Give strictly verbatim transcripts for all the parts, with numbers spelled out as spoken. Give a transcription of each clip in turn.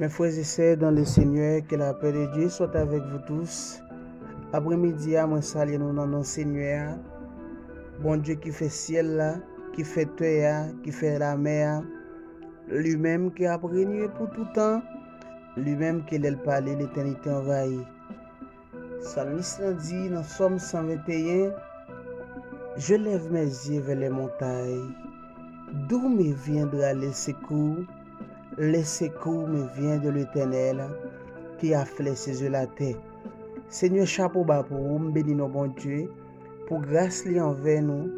Mes frères et sœurs dans le Seigneur, que la paix de Dieu soit avec vous tous. Apremidi a, mwen salye nou nan non Senyè a. Bondye ki fè syèl la, ki fè tè a, ki fè lamè a, li menm ki ap renye pou toutan, li menm ke lè l pale, letènite anvayi. Salmis lan di nan Sòm san venteyen, Je lève mes yeux vers les montagnes. D'où me viendra le secours? Le secours me vient de l'Éternel qui a fait les cieux et la terre. Senyè, chapo ba pou ou, m beni non Bondye pou gras li anvè nou,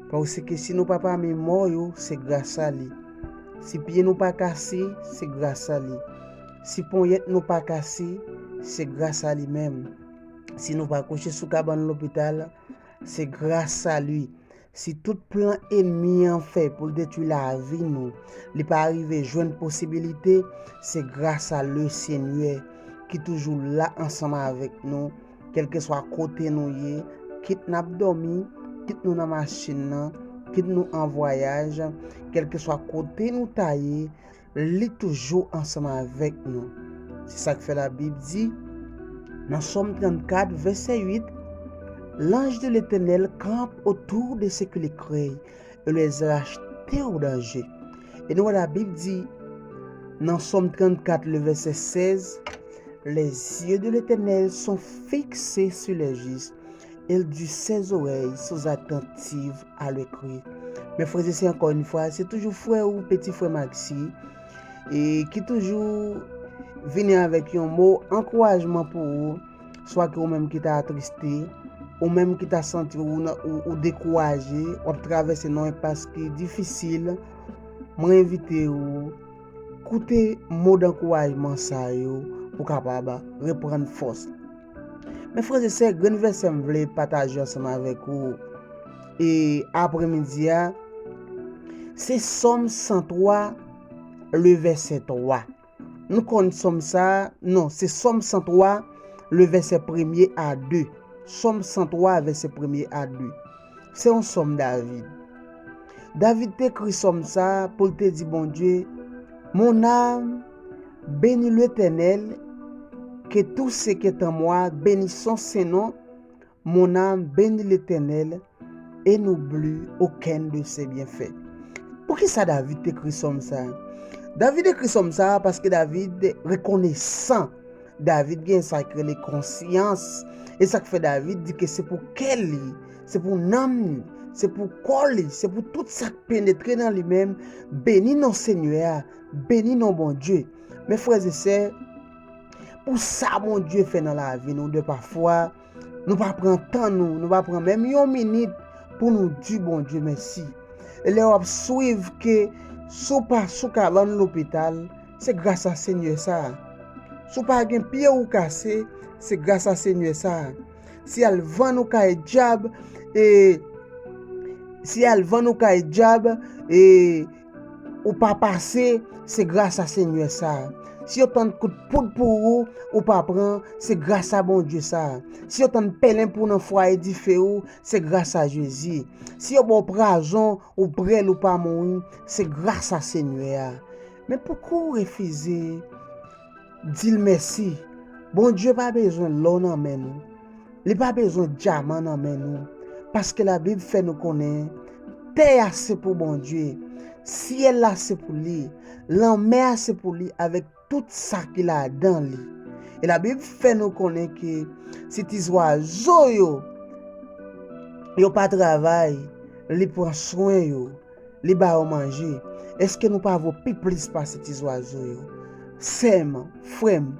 paske si nou pa pami mò yo, se gras a li. Si pye nou pa kase, se gras a li. Si ponyèt nou pa kase, se gras a li menm. Si nou pa kouche sou kabann lopital, se gras a li. Si tout plan ènmi an fè pou l detwi lavi nou, li pa rive jwenn posibilite, se gras a le Senyè ki toujou la ansanm avèk nou, kèlkeswa kote nou ye, kit n ap dòmi, kit nou nan machin nan, kit nou an vwayaj, kèlkeswa kote nou ta ye, li toujou ansanm avèk nou. Se sa k fè Labib di, nan Sòm trannkat, vèsè uit, L'ange de l'Éternel campe autour de ceux qui le craignent et les arrache au danger. E nou wè Labib di, nan Sòm trannkat, le vèsè sèz, Les yeux de l'Éternel sont fixés sur les justes, il dit ses oreilles sont attentives à leur cri. Men frè e sè, ankò yon fwa, se toujou frè ou, peti frè Maxi, e ki toujou vini avèk yon mo ankourajman pou ou, swa ke ou menm ki ta atriste, ou menm ki ta santi ou, nan- ou, ou dekouraje, w ap travèse nan yon pas ki difisil, mwen envite ou, koute mo dankourajman sa yo pou w kapab reprann fòs. Men frè e sè, grenn vèsè m vle pataje ansanm avèk ou e apremidi a, se Sòm san twa, le vèsè twa. Nou konn Sòm sa, non, se Sòm san twa, le vèsè premye a de. Sòm san twa, vèsè premye a de. Se yon sòm David. David te ekri sòm sa pou l te di Bondye, Mon âme, bénis l'Éternel, que tout ce qui est en moi bénisse son saint nom. Mon âme, bénis l'Éternel, et n'oublie aucun de ses bienfaits. Poukisa David te ekri sòm sa? David ekri sòm sa paske David rekonesan. David gen sa k rele konsyans. E sa k fè David di ke se pou kè li, se pou nanm li, se pou kò li, se pou tout sa k penetre nan li menm, beni non Senyè a, beni non Bondye. Men frè e sè, pou sa Bondye fè nan lavi nou, de pafwa, nou pa pran tan nou, nou pa pran menm yon minit pou nou di Bondye mèsi. E lè w ap swiv ke si w pa sou kabann lopital, se gras a Senyè sa a. Si w pa gen pye ou kase, se gras a Senyè sa a. Si al vann ou kay dyab, e si al vann ou kay dyab, e ou pa pase, se gras a Senyè sa a. Si yo tann kout poud pou ou, ou pa pran, se gras a Bondye sa a. Si yo tann pèlen pou w nan fwaye dife ou, se gras a Jezi. Si yo ba w pwazon, ou bwè l, ou pa mouri, se gras a Senyè a. Men poukisa w refize di l mèsi? Bondye pa bezwen lò nan men nou. Li pa bezwen dyaman nan men nou. Paske Labib fè nou konnen, tè a se pou Bondye, syèl la se pou li, lanmè a se pou li avèk tout sa ki ladan li. E Labib fè nou konnen ke si ti zwazo yo, yo pa travay, li pran swen yo, li ba yo manje. Èske nou pa vo pi plis pase ti zwazo yo? Sè m, frè m,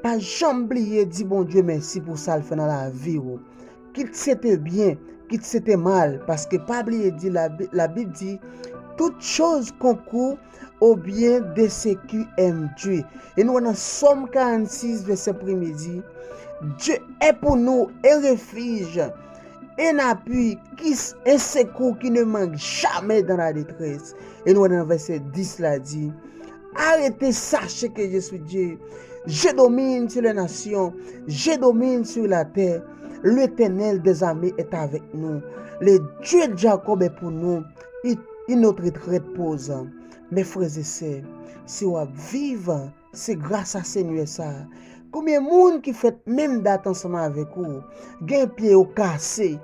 pa janm bliye di Bondye mèsi pou sa l fè nan lavi w. Kit se te byen, kit se te mal, paske pa bliye di Labi- Labib di, Toutes choses concourent au bien de ceux qui aiment Dieu. E nou wè nan Sòm karannsis, vèsè premye di, Dieu est pour nous un refuge, un appui, qui, un secours qui ne manque jamais dans la détresse. E nou wè nan vèsè dis la di, Arrêtez, sachez que je suis Dieu. Je domine sur les nations, je domine sur la terre. L'Éternel des armées est avec nous. Le Dieu de Jacob est pour nous, il, il notre retraite posant. Mes frères et sœurs, Si w ap viv, se gras a Senyè sa. Konbyen moun ki fèt menm dat ansanm avèk ou? Gen pye yo kase,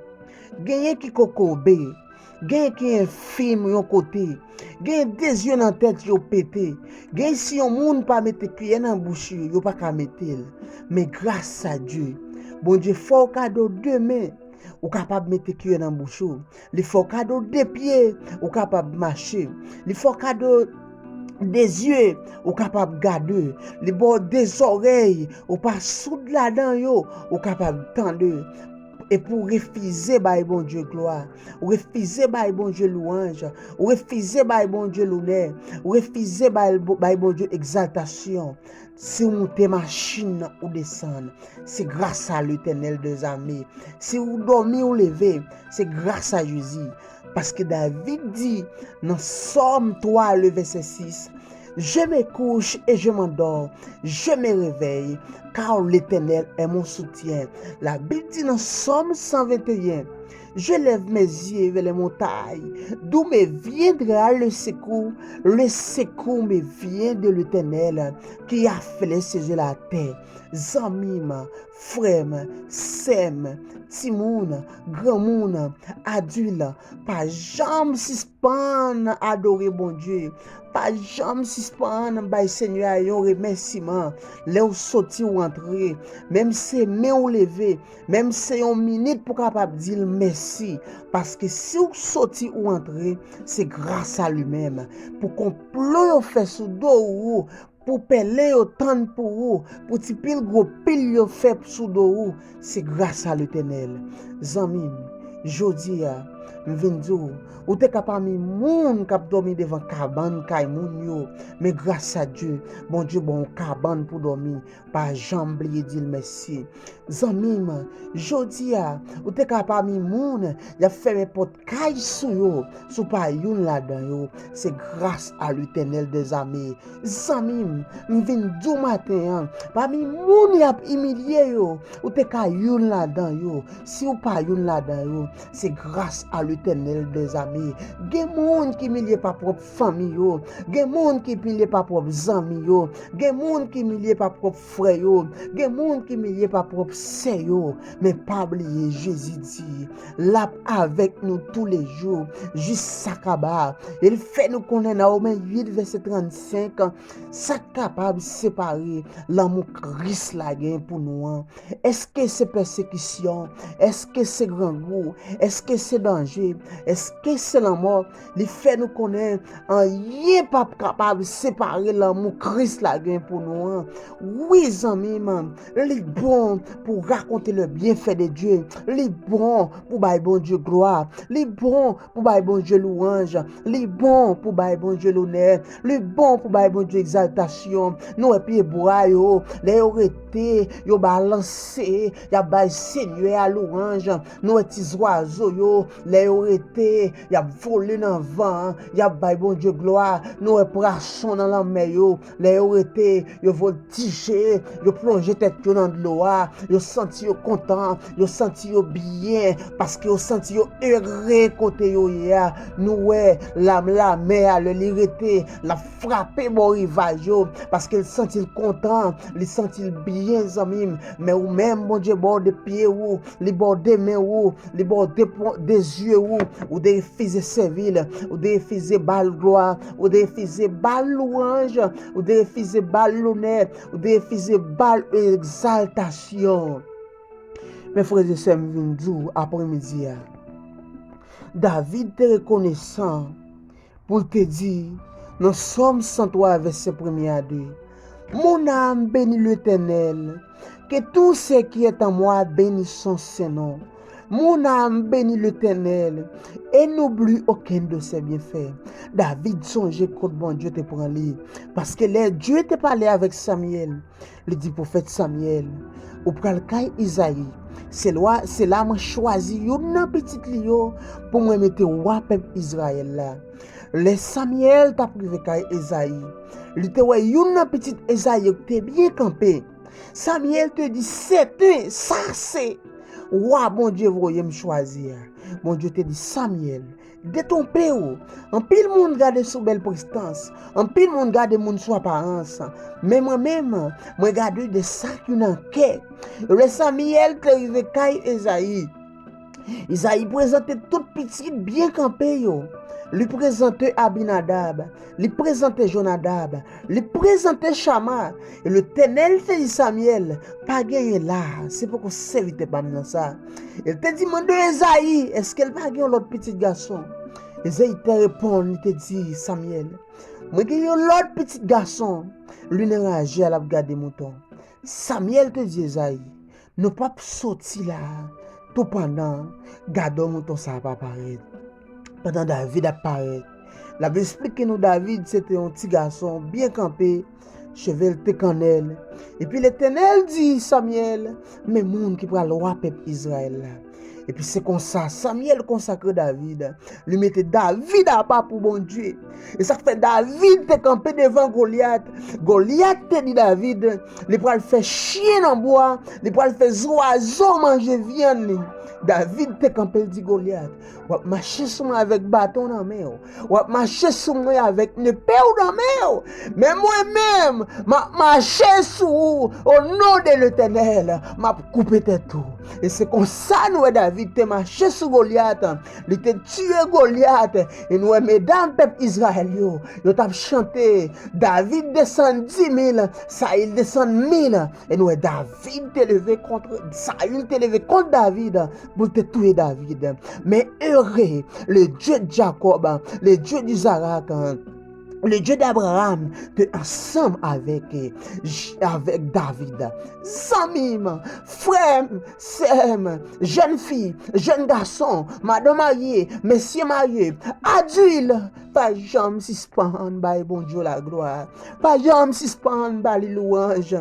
genyen ki kokobe, genyen ki enfim yon kote, genyen de zye nan tèt yo pete, genyen si yon moun pa mete kiyè nan bouch yo, yo pa ka mete l. Men gras a Dye, Bondye fè w kado de men, ou kapab mete kiyè nan bouch ou. Li fè w kado de pye, ou kapab mache. Li fè w kado de zye, ou kapab gade. Li ba w de zòrèy, ou pa soud ladan yo, ou kapab tande. Epi w refize bay Bondye glwa, ou refize bay Bondye lwanj, ou refize bay Bondye lonè, ou refize bay, bay Bondye egzaltasyon. Si w monte machin nan ou desann, se gras a Letènèl dèzame. Si w dòmi ou leve, se gras a Jezi. Paske David di nan Sòm twa, le vèsè sis, Je me couche et je m'endors, je me réveille, car l'Éternel est mon soutien. Labib di nan Sòm san venteyen, Je lève mes yeux vers les montagnes, d'où me viendra le secours? Le secours me vient de l'Éternel, qui a fait les cieux et la terre. Zanmi m, frè m, sè m, timoun, granmoun, adil, pa janm sispann adore Bondye. Pa janm sispann bay Senyè a yon remèsiman. Lè w soti, w antre, menm se men w leve, menm se yon minit pou w kapab di l mèsi. Paske si w soti, w antre, se gras a li menm. Pou konplo yo fè sou do w, pou pèlen yo tann pou ou, pou ti pil gwo pil yo fè sou do ou, se gras a Letènèl. Zanmi m, jodi a, m vin di w, ou te ka pami moun k ap dòmi devan kabann kay moun yo, men gras a Dye, Bondye ba w yon kabann pou dòmi, pa janm bliye di l mèsi. Zanmi m, jodi a, ou te ka pami moun y ap fèmen pòt kay sou yo, si w pa youn ladan yo, se gras a Letènèl dèzame. Zanmi m, m vin di w maten an, pami moun y ap imilye yo, ou te ka youn ladan yo. Si w pa youn ladan yo, se gras a Letènèl dèzame. Gen moun ki imilye pa pwòp fanmi yo, gen moun ki imilye pa pwòp zanmi yo, gen moun ki imilye pa pwòp frè yo, gen moun ki imilye pa pwòp sè yo. Men pa bliye, Jezi di, l ap avèk nou toulejou, jis sa kaba. E l fè nou konnen nan Women uit, vèsè trannsenk, sa k kapab separe lanmou Kris la gen pou nou an? Èske se pèsekisyon? Èske se grangou? Èske se danje? Èske se lanmò? Li fè nou konnen anyen p ap kapab separe lanmou Kris la gen pou nou an. Wi, zanmi m, li bon pou rakonte le bienfè de Dye. Li bon pou bay Bondye glwa. Li bon pou bay Bondye lwanj. Li bon pou bay Bondye lonè. Li bon pou bay Bondye egzaltasyon. Nou wè pyebwa yo, lè yo rete, yo balanse, y ap bay Senyè a lwanj. Nou wè ti zwazo yo, lè yo rete, y ap vole nan van an, y ap bay Bondye glwa. Nou wè pwason nan lanmè yo, lè yo rete, yo vòltije, yo plonje tèt yo nan dlo a, yo santi yo kontan, yo santi yo byen, paske yo santi yo ere kote yo ye a. Nou wè lam, lamè a, lè li rete, l ap frape bò rivaj yo, paske l santi l kontan, li santi l byen, zanmi m. Men ou menm, Bondye ba w de pye ou, li ba w de men ou, li ba w de pwen, de zye ou, ou derefize sèvi l, ou derefize ba l glwa, ou derefize ba l lwanj, ou derefize ba l lonè, ou derefize ba l egzaltasyon. Men frè e sè m, vin di w apremidi a, David te rekonesan pou l te di, nan Sòm san twa, vèsè premye a de, Mon âme bénit l'Éternel, que tout ce qui est en moi bénisse son saint nom. Mon âme bénit l'Éternel, et n'oublie aucun de ses bienfaits. David sonje kot Bondye te pran li, paske lè Dye te pale avèk Samyèl, li di pwofèt Samyèl, ou pral kay Izayi. Se lwa, se la mwen chwazi youn nan pitit li yo pou mwen mete wa pèp Izrayèl la. Lè Samyèl t ap rive kay Izayi, li te wè youn nan pitit Izayi yo ki te byen kanpe. Samyèl te di, sèten, sa se wa Bondye voye m chwazi a. Bondye te di Samyèl, detwonpe w. Anpil moun gade sou bèl prestans, anpil moun gade moun sou aparans, men mwen menm, mwen gade de sa ki nan kè. Lè Samyèl te rive kay Ezayi, Ezayi prezante tout pitit byen kanpe yo. Li prezante Abinadab, li prezante Jonadab, li prezante Chama. E Letènèl te di Samyèl, pa genyen la, se poko sèvitè pa m nan sa. E l te di, mande Ezayi, èske l pa gen yon lòt pitit gason? Ezayi te reponn, li te di Samyèl, mwen gen yon lòt pitit gason, li nan raje a, l ap gade mouton. Samyèl te di Ezayi, nou p ap soti la a, toupandan gadò mouton sa a pa parèt. Pandan David ap parèt, l ap esplike nou David se te yon ti gason byen kanpe, cheve l te kannèl. Epi Letènèl di Samyèl, men moun ki pral wa pèp Izrayèl la. Epi se konsa, Samyèl konsakre David. Li mete David apa pou Bondye. E sa k fè David te kanpe devan Golyat. Golyat te di David, li pral fè chen nan bwa, li pral fè zwazo manje vyann li. David te kanpe, l di Golyat, w ap mache sou mwen avèk baton nan men w. W ap mache sou mwen avèk nepe w nan men w. Men mwen menm, m ap mache sou ou, o non de Letènèl, m ap koupe tèt ou. E se konsa nou wè David te mache sou Golyat. Li te tiye Golyat. E nou wè medam pèp Izrayèl yo, yo t ap chante, David desann di mil, Sayil desann mil. E nou wè David te leve kont, Sayil te leve kont David pou l te touye David. Men ere, le Dieu de Jacob, le Dieu d'Isaac, le Dieu d'Abraham te ansanm avèk, avèk David. Zanmi m, frè m, sè m, jèn fi, jèn gason, madan marye, mesye marye, adil, pa janm sispann bay Bondye laglwa. Pa janm sispann ba li lwanj.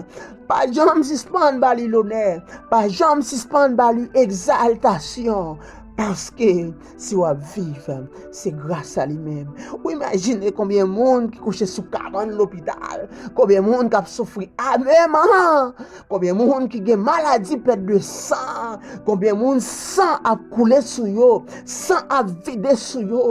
Pa janm sispann ba li lonè. Pa janm sispann ba li egzaltasyon. Paske si w ap viv, se gras a li menm. Ou imajine konbyen moun ki kouche sou kabann lopital, konbyen moun k ap soufri amèman, konbyen moun ki gen maladi pèt de san, konbyen moun san ap koule sou yo, san ap vide sou yo,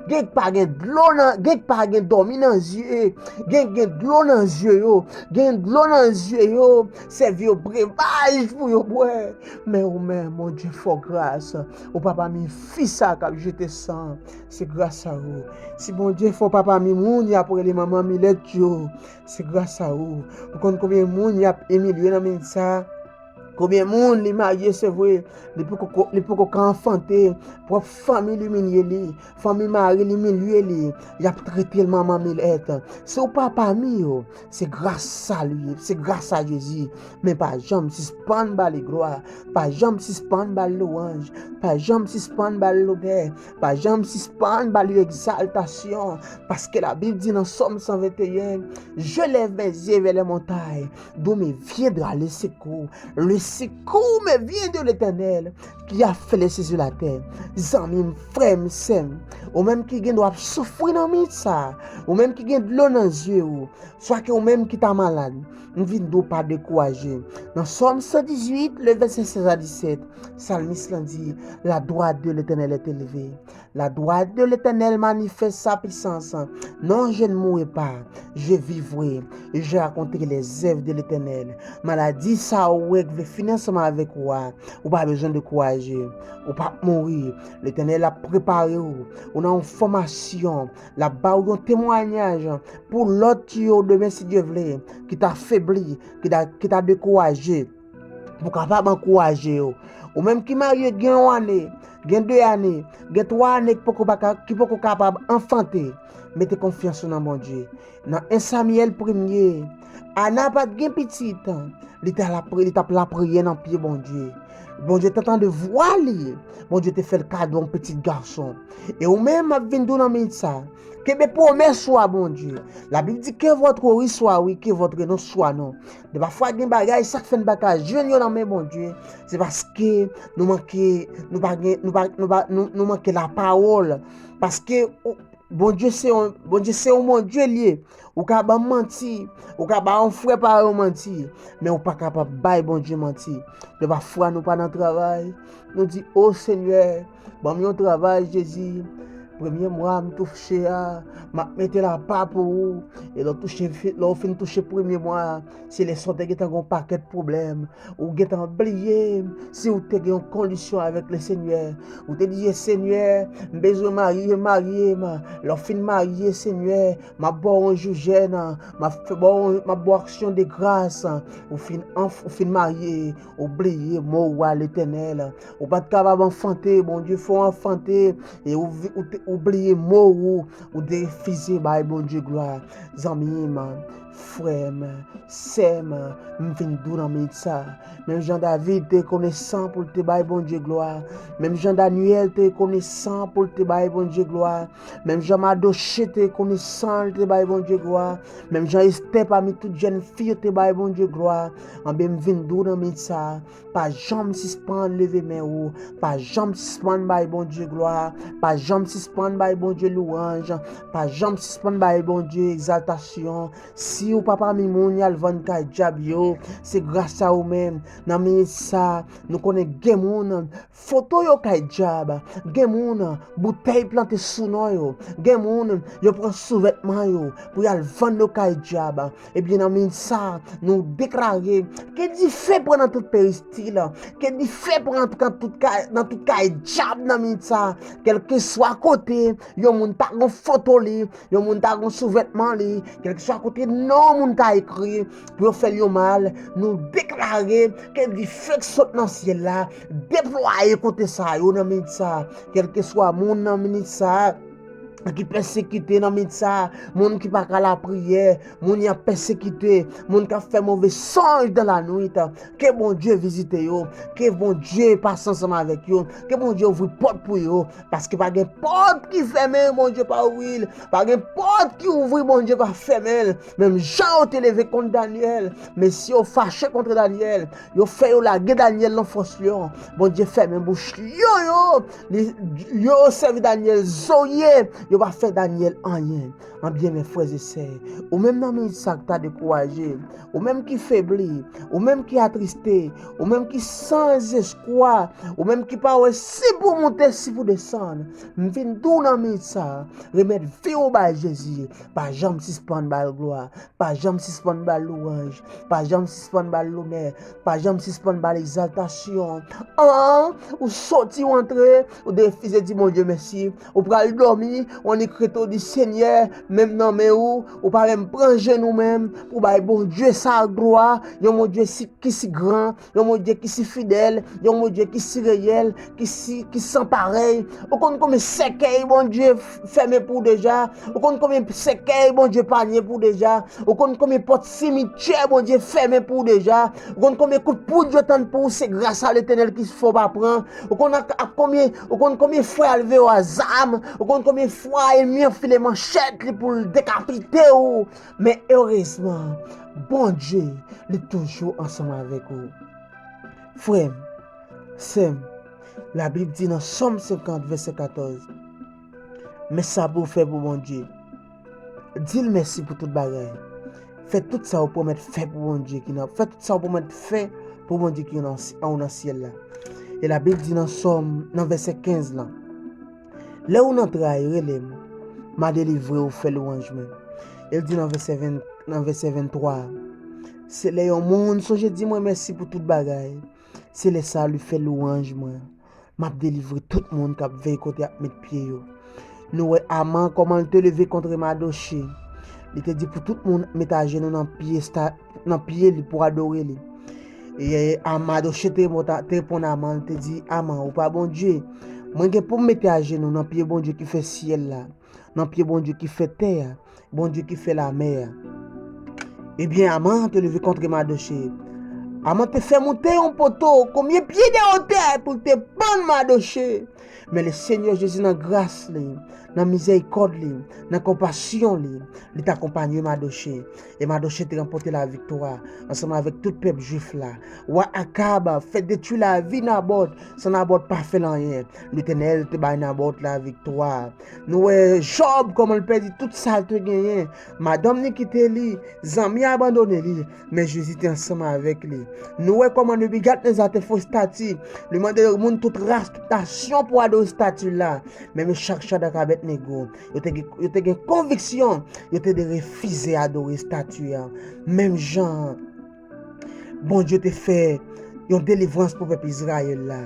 gen k pa gen dlo nan, gen k pa gen dòmi nan zye, gen gen dlo nan zye yo, gen dlo nan zye yo, sèvi yo brevaj pou yo bwè. Men ou menm, Bondye fè w gras. Ou pa pami fi sa k ap jete san. Se gras a ou. Si Bondye fè w pa pami moun y ap rele manman milèt yo, se gras a ou. Ou konn konbyen moun y ap imilye nan minis sa? Konbyen moun li marye, se vre, li poko, li poko ka anfante, pwòp fanmi l imilye li, fanmi mari l imilye li, y ap trete l manman milèt. Si w pa pami yo, se gras a li, se gras a Jezi. Men pa janm sispann ba li glwa, pa janm sispann ba l lwanj, pa janm sispann ba l lonè, pa janm sispann ba li egzaltasyon, paske Labib di nan Sòm san venteyen, je lève mes yeux vers les montagnes, d'où me viendra le secours? Le secours me vient de l'Éternel, qui a fait les cieux et la terre. Zanmi m, frè m, sè m, ou menm ki gen dwa ap soufri nan minit sa, ou menm ki gen dlo nan zye w, swa ke ou menm ki ta malad, m vin di w pa dekouraje. Nan Sòm san dizuit, le vèsè sèz a disèt, salmis lan di, la droite de l'Éternel est élevée. La droite de l'Éternel manifeste sa puissance. Non, je ne mourrai pas. Je vivrai. Et je raconterai les œuvres de l'Éternel. Maladi sa ou wè k vle fini ansanm avèk ou a, ou pa bezwen dekouraje. Ou p ap mouri. Letènèl ap prepare w. Ou nan yon fòmasyon. L ap ba w yon temwayaj pou lòt yo demen, si Dye vle, ki ta febli, ki ta, ki ta dekouraje. Pou kapab ankouraje yo. Ou menm ki marye gen yon ane, gen de ane, gen twa ane ki poko pa ka, ki poko kapab anfante, mete konfyans ou nan Bondye. Nan en Samyèl premye, Ana pa t gen pitit, li t al ap, li t ap lapriyè nan pye Bondye. Bondye te tande vwa li, Bondye te fè l kado yon pitit gason. E ou menm, m ap vin di w nan minit sa, kenbe pwomès ou a Bondye. Labib di, que votre oui soit oui, que votre non soit non. Depafwa gen bagay, sa k fè n pa ka jwenn yo nan men Bondye, se paske nou manke, nou pa gen, nou pa, nou pa, nou, nou manke lapawòl. Paske ou, Bondye se yon, Bondye se yon Bondye li ye. Ou ka ban m manti, ou ka ba yon frè pa yon manti, men ou pa kapab bay Bondye manti. Men pafwa nou pa nan travay, nou di, "O Senyè, ban m yon travay, Jezi. Premye mwa m touche a, m ap mete l apa pou ou." E lè w touche, lè w fin touche premye mwa a, se lè sa w te gentan gen yon pakèt pwoblèm. Ou gentan bliye si w te gen yon kondisyon avèk Lesenyè. Ou te di, "Senyè, m bezwen marye, marye m." Lè w fin marye, "Senyè, m ap ba w yon jou jèn, m ap fè ba w, m ap ba w aksyon de gras." Ou fin anf-, ou fin marye, ou bliye mo w a, Letènèl. Ou pa t kapab anfante, Bondye fè w anfante, e ou vi-, ou te, ou bliye mo w, ou te refize bay Bondye glwa. Zanmi m, frè m, sè m, m vin di w nan minit sa, menm jan David te rekonesan pou l te bay Bondye glwa, menm jan Danyèl te rekonesan pou l te bay Bondye glwa, menm jan Madoche te rekonesan, l te bay Bondye glwa, menm jan Estè pami tout jèn fi yo te bay Bondye glwa, anben m vin di w nan minit sa, pa janm sispann leve men ou, pa janm sispann bay Bondye glwa, pa janm sispann bay Bondye lwanj, pa janm sispann bay Bondye egzaltasyon. Si ou pa pami moun y al vann kay dyab yo, se gras a ou menm. Nan minit sa, nou konnen gen moun, foto yo kay dyab, gen moun, boutèy plante sou non yo, gen moun, yo pran souvètman yo pou y al vann yo kay dyab. Ebyen, nan minit sa, nou deklare, ke dife pran nan tout peristil, ke dife pran nan tout kay, nan tout kay dyab nan minit sa, kèlkeswa kote yon moun ta gon foto li, yon moun ta gon souvètman li, kèlkeswa kote non moun ta ekri, pou yo fè l yon mal, nou deklare ke dife k sot nan syèl la deplwaye kote sa yo nan minit sa, kèlkeswa moun nan minit sa ki pèsekite nan minit sa, moun ki pa ka lapriyè, moun y ap pèsekite, moun k ap fè move sonj dan lanwit, ke Bondye vizite yo, ke Bondye pase ansanm avèk yo, ke Bondye ouvri pòt pou yo, paske pa gen pòt ki fèmen, Bondye pa ouvri l, pa gen pòt ki ouvri, Bondye pa fèmen l, menm jan yo te leve kont Danyèl, mesye yo fache kont Danyèl, yo fè yo lage Danyèl nan fòs lyon, Bondye fèmen bouch lyon yo, li, yo sèvi Danyèl zorye, yo pa fè Danyèl anyen. Anbyen, men frè e sè, ou menm nan minit sa k ta dekouraje, ou menm ki febli, ou menm ki atriste, ou menm ki san espwa, ou menm ki pa wè si pou moute, si pou desann, m vin di w nan minit sa, remèt vi w bay Jezi, pa janm sispann ba l glwa, pa janm sispann ba l lwanj, pa janm sispann ba l lonè, pa janm sispann ba l egzaltasyon. An, ou soti, ou antre, ou defize di Bondye mèsi, ou pral dòmi, ou annik rete, ou di, Senyè, men m nan men ou, ou pa menm pran jenou menm, pou bay Bondye sa glwa, yon Bondye si, ki si gran, yon Bondye ki si fidèl, yon Bondye ki si reyèl, ki si, ki san parèy. Ou konn konbyen sèkèy Bondye f-, fèmen pou w deja? Ou konn konbyen sèkèy Bondye panye pou w deja? Ou konn konbyen pòt simityè Bondye fèmen pou w deja? Ou konn konbyen kout poud yo tann pou w, se gras a Letènèl ki fè w pa pran? Ou konn ak, ak konbyen, ou konn konbyen fwa y al veye w a zam? Ou konn konbyen fwa ènmi an file manchèt li pou l dekapite w? Men erezman, Bondye, li toujou ansanm avèk ou. Frè m, sè m, Labib di nan Sòm senkant, vèsè katòz, men sa pou w fè pou Bondye, di l mèsi pou tout bagay. Fè tout sa w pwomèt fè pou Bondye ki nan, fè tout sa w pwomèt fè pou Bondye ki nan, anwo nan syèl la. E Labib di nan Sòm, nan vèsè kenz lan, lè w nan tray, rele m, m a delivre w, fè lwanj mwen. E l di nan vèsè ven, nan vèsè venntwa, se lè yon moun sonje di mwen mèsi pou tout bagay, se lè sa a li fè lwanj mwen. M ap delivre tout moun k ap veye kote y ap met pye yo. Nou wè Aman kòman l te leve kont Madoche. Li te di pou tout moun met ajenou nan pye sta-, nan pye li pou adore li. E a Madoche te reponn, te reponn Aman, li te di, Aman, ou pa Bondye. Mwen gen pou m mete ajenou nan pye Bondye ki fè syèl la, nan pye Bondye ki fè tè a, Bondye ki fè lamè a. Ebyen, Aman te leve kont Madoche. Aman te fè moute yon poto konbyen pye de wotè pou l te pann Madoche. Men Lesenyè Jezi nan gras li, nan mizèrikòd li, nan konpasyon li, li t akonpanye Madoche. E Madoche te ranpòte laviktwa ansanm avèk tout pèp jwif la. Wa Akab fè detwi lavi Nabòt, san Nabòt pa fè l anyen. Letènèl te bay Nabòt laviktwa. Nou wè Jòb kòman l pèdi tout sa l te genyen. Madanm li kite li, zanmi abandone li, men Jezi te ansanm avèk li. Nou wè kòman Nebikadneza te fè yon estati. Li mande moun tout ras, tout nasyon pou adore estati la. Men chak Chadrak, Abèdnego, yo te gen, yo te gen konviksyon, yo te refize adore estati a. Menm jan Bondye te fè yon delivrans pou pèp Izrayèl la.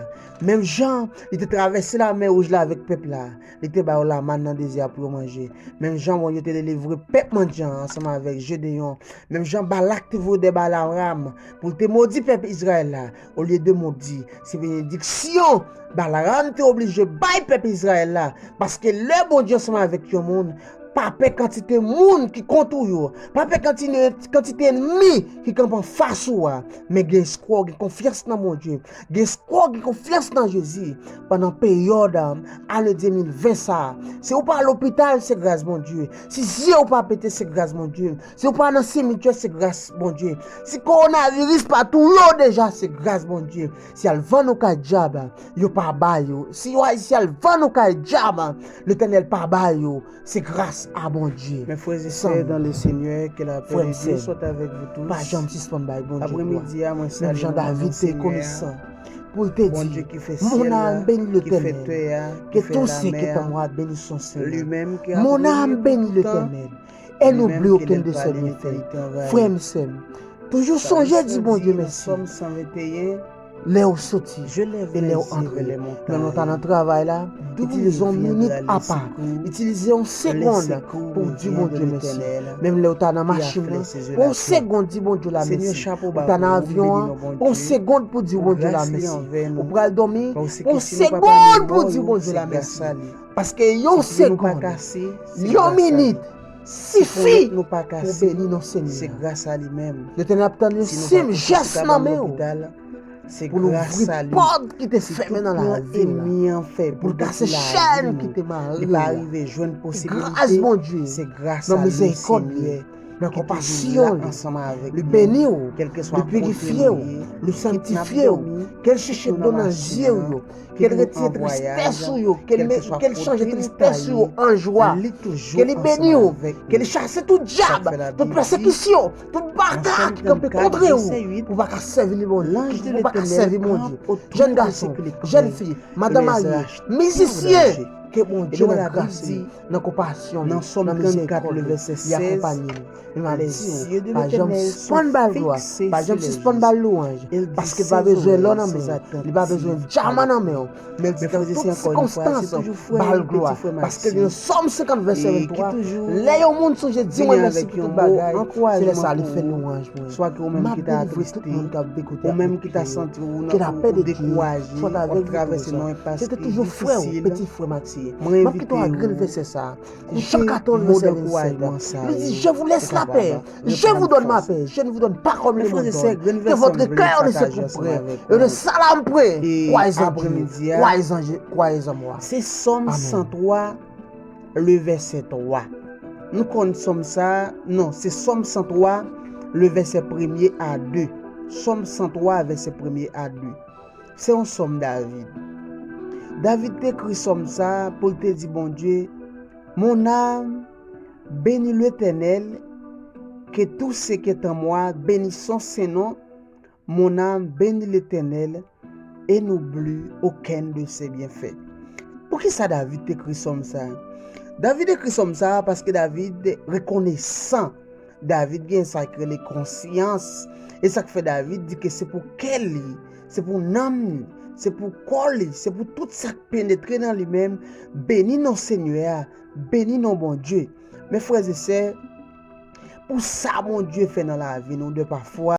Menm jan li te travèse Lamè Wouj la avèk pèp la, li te ba yo lamann nan dezè a pou yo manje. Menm jan Bondye te delivre pèp mandyan an ansanm avèk Jedeyon. Menm jan Balak te voye dè Balaram pou l te modi pèp Izrayèl la, olye de modi, se benediksyon Balaram te oblije bay pèp Izrayèl la. Paske lè Bondye ansanm avèk yon moun, pa pè kantite moun ki kont ou yo, pa pè kantite, kantite ènmi ki kanpe anfas ou a, men gen espwa, gen konfyans nan Bondye, gen espwa, gen konfyans nan Jezi pandan peryòd, a, ane de mil ven sa a. Si ou pa lopital, se gras Bondye. Si zye ou pa pete, se gras Bondye. Si ou pa nan simityè, se gras Bondye. Si kowonaviris pa touye w deja, se gras Bondye. Si al vann ou kay dyab, yo pa ba yo. Si yo, si al vann ou kay dyab, Letènèl pa ba yo. Se gras a Bondye. Mes frères et sœurs dans le Seigneur, que la paix de Dieu soit avec vous tous. Pa janm sispann bay Bondye glwa. Aprèmidi a, mwen salye nou nan non Senyè a. Menm jan David te rekonesan pou l te di, Mon âme bénit l'Éternel, que tout ce qui est en moi bénisse son Saint nom. Mon âme bénit l'Éternel, et n'oublie aucun de ses bienfaits. Frè m, sè m, toujou sonje di Bondye mèsi lè w soti e lè w antre. Menm lè w ta nan travay la, itilize yon minit apa, itilize yon segonn pou w di Bondye mèsi. Menm lè w ta nan machin nan, pran yon segonn di Bondye la mèsi. Ou ta nan avyon an, pran yon segonn pou di Bondye la mèsi. Ou pral dòmi, pran yon segonn pou di Bondye la mèsi. Paske yon segonn, yon minit, sifi pou beni non Senyè a. Letènèl ap tann yon senp jès nan men w pou l ouvri pòt ki te fèmen nan lavi w la, pou l kase chèn ki te mare w la. Gras Bondye, nan mizèrikòd li, nan konpasyon li, li beni w, li pirifye w, li sanntifye w, ke l chèche dlo nan zye w yo, ke l retire tristès ou yo, ke l, ke l chanje tristès ou yo an jwa, ke li beni w, ke li chase tout dyab, tout pèsekisyon, tout baka ki kanpe kontre w, pou w pa ka sèvi li Bondye, pou w pa ka sèvi Bondye. Jèn gason, jèn fi, madanm marye, mizisyen, ke Bondye nan gras li, nan konpasyon li, nan mizèrikòd li, li akonpanye nou. Men m ap di w, pa janm sispann ba l glwa, pa janm sispann ba l lwanj, paske l pa bezwen lò nan men w, li pa bezwen dyaman nan men w, men l di nan tout sikonstans, ba l glwa, paske nan Sòm senkant vèsè venntwa, lè yon moun sonje di mwen mèsi pou tout bagay, se lè sa a li fè lwanj mwen. M ap delivre tout moun k ap ekoute ak koute yo, ke lapè de Dye soit avec vous tous. Se te toujou frè w, peti frè Matye. M ap kite w ak grenn vèsè sa a. Jan katorz vèsè vennsèt. Li di, Je vous laisse la paix, je vous donne ma paix, je ne vous donne pas comme le monde donne. Que votre cœur ne se trouble point et ne s'alarme point. Croyez en Dieu, croyez en, croyez en moi. Se Sòm san twa, le vèsè twa. Nou konn Sòm sa a, non, se Sòm san twa, le vèsè premye a de. Sòm san twa, vèsè premye a de. Se yon sòm David. David te ekri sòm sa a pou l te di Bondye, Mon âme, bénis l'Éternel, que tout ce qui est en moi bénisse son saint nom. Mon âme, bénis l'Éternel, et n'oublie aucun de ses bienfaits. Poukisa David te ekri sòm sa a? David ekri sòm sa a paske David rekonesan. David gen sa k rele konsyans. E sa k fè David di ke se pou kè li, se pou nanm li, se pou kò li, se pou tout sa k penetre nan li menm, beni non Senyè a, beni non Bondye. Men frè e sè, pou sa Bondye fè nan lavi nou, de pafwa,